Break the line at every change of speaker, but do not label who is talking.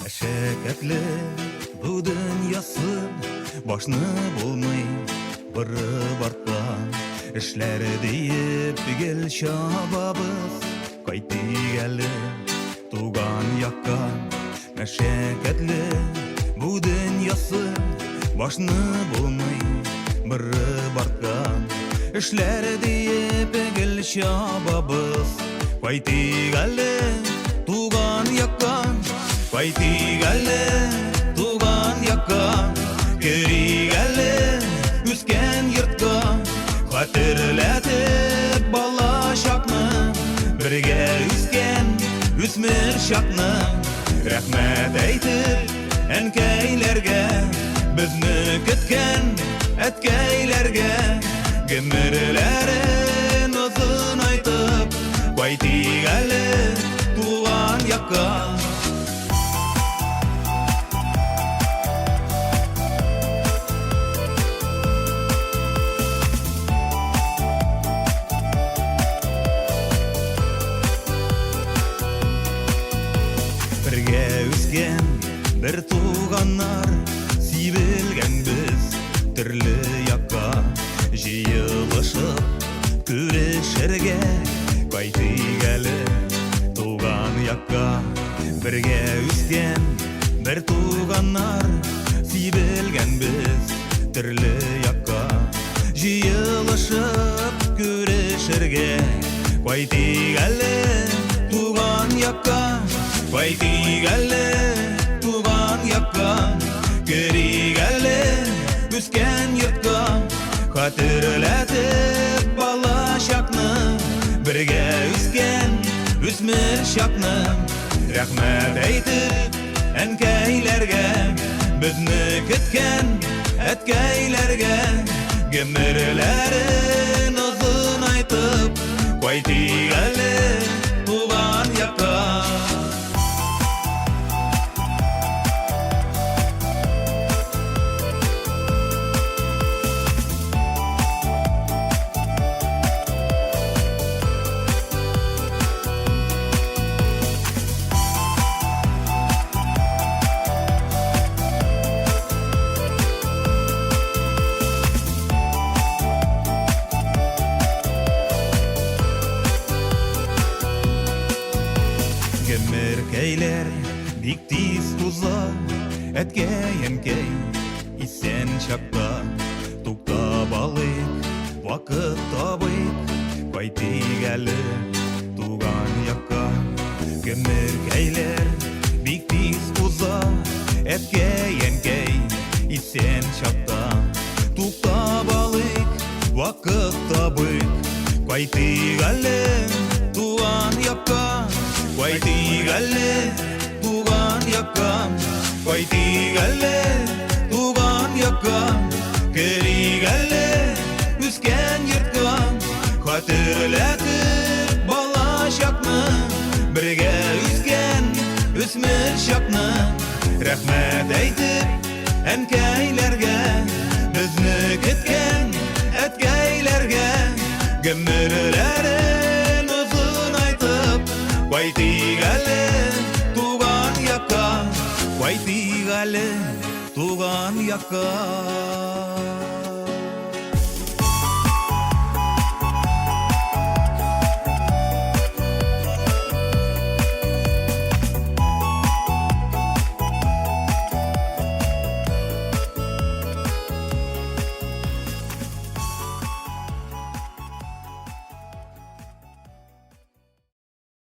Мәшәкатьле бу дөньясы, башны булмый борып артка. Эшләр диеп гел чабабыз, кайтыйк әле туган якка. Мәшәкатьле бу дөньясы, башны булмый борып артка. Эшләр диеп гел чабабыз, кайтыйк әле туган якка. Кайтыйк әле туган якка, керик әле үскән йортка. Хәтерләтеп бала чакны, бергә үскән үсмер чакны. Рәхмәт әйтеп әнкәйләргә, безне көткән әткәйләргә. Гомерләрен озынайтып, кайтыйк әле туган якка. Бергә үскән бер туганнар, сибелгән без төрле якка, җыелышып күрешергә кайтыйк әле туган якка. Бергә үскән бер туганнар, сибелгән без төрле якка, җыелышып күрешергә кайтыйк әле туган якка. Кайтыйк әле туган якка, керик әле үскән йортка. Хәтерләтеп бала чакны, бергә үскән үсмер чакны. Рәхмәт әйтеп әнкәйләргә, безне көткән әткәйләргә. Гомерләрен озынайтып, кайтыйк әле туган якка. Гомеркәйләр бик тиз уза, әткәй, әнкәй исән чакта. Туктап алыйк, вакыт табыйк, кайтыйк әле туган якка. Гомеркәйләр бик тиз уза, әткәй, әнкәй исән чакта. Туктап алыйк, вакыт табыйк, кайтыйк әле туган якка. Кайтыйк әле туган якка, кайтыйк әле туган якка. Керик әле үскән йортка, хәтерләтеп бала чакны, бергә үскән үсмер чакны. Рәхмәт әйтеп әнкәйләргә, безне көткән әткәйләргә. Гомерләрен озынайтып, кайтыйк әле туган якка, кайтыйк әле туган якка.